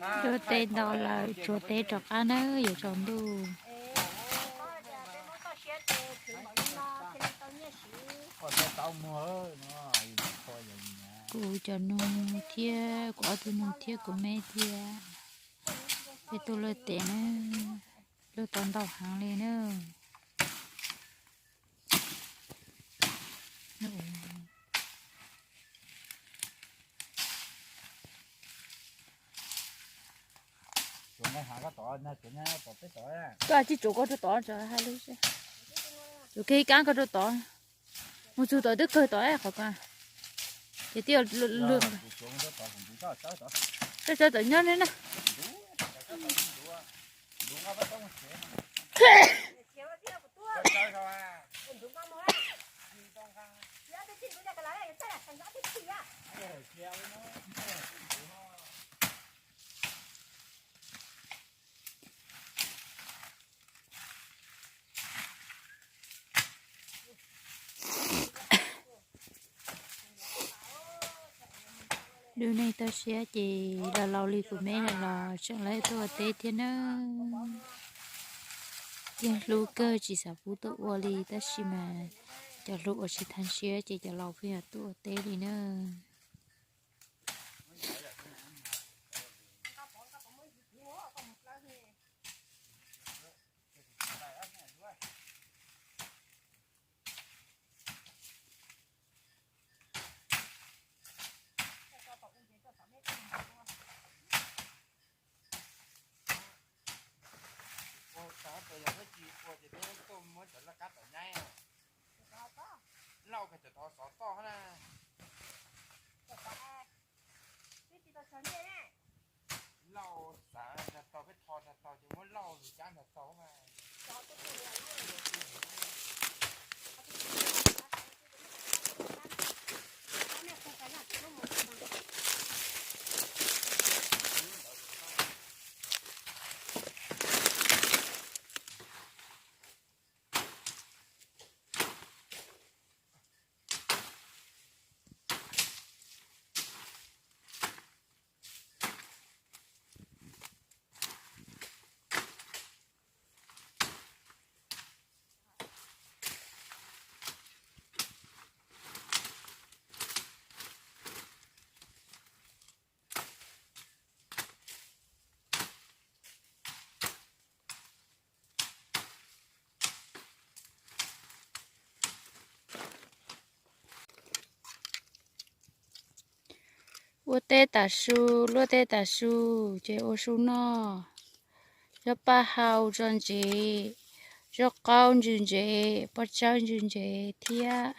Cuab teb ntau lawm, tsuav teb rov qab nawb, yuav tsaus ntuj. Kuv cov nus thiab kuv ob tug nus thiab kuv me thiab peb tuaj luaj teb na, luaj tau ntau heev li na. Koj tsis tsuav koj rau tod, tsuav kab koj rau tod. Mus txug tod twb kawg tod qhov ko. Ces twb, tawm nyob ne na. Lub neej toj siab ces laus laus li kuv me no los tseem lawv tuaj ua teb thiab nawb. Yeej hlub kawg tsis xav pub tuaj ua li tab sis mas cov hlub ua tsis tag siab ces cov laus pheej yog tuaj ua teb li nawb. Lauj xav nrog tau peb tho nrog tau ces muab lauj lus cab nrog tau mas. Ua teb tas su, luaj teb tas su, ces ua su noj. Zaub paj hau tso ntsev, zaub qaub ntsws ntsev, pob tsawb ntsws ntsev thiab.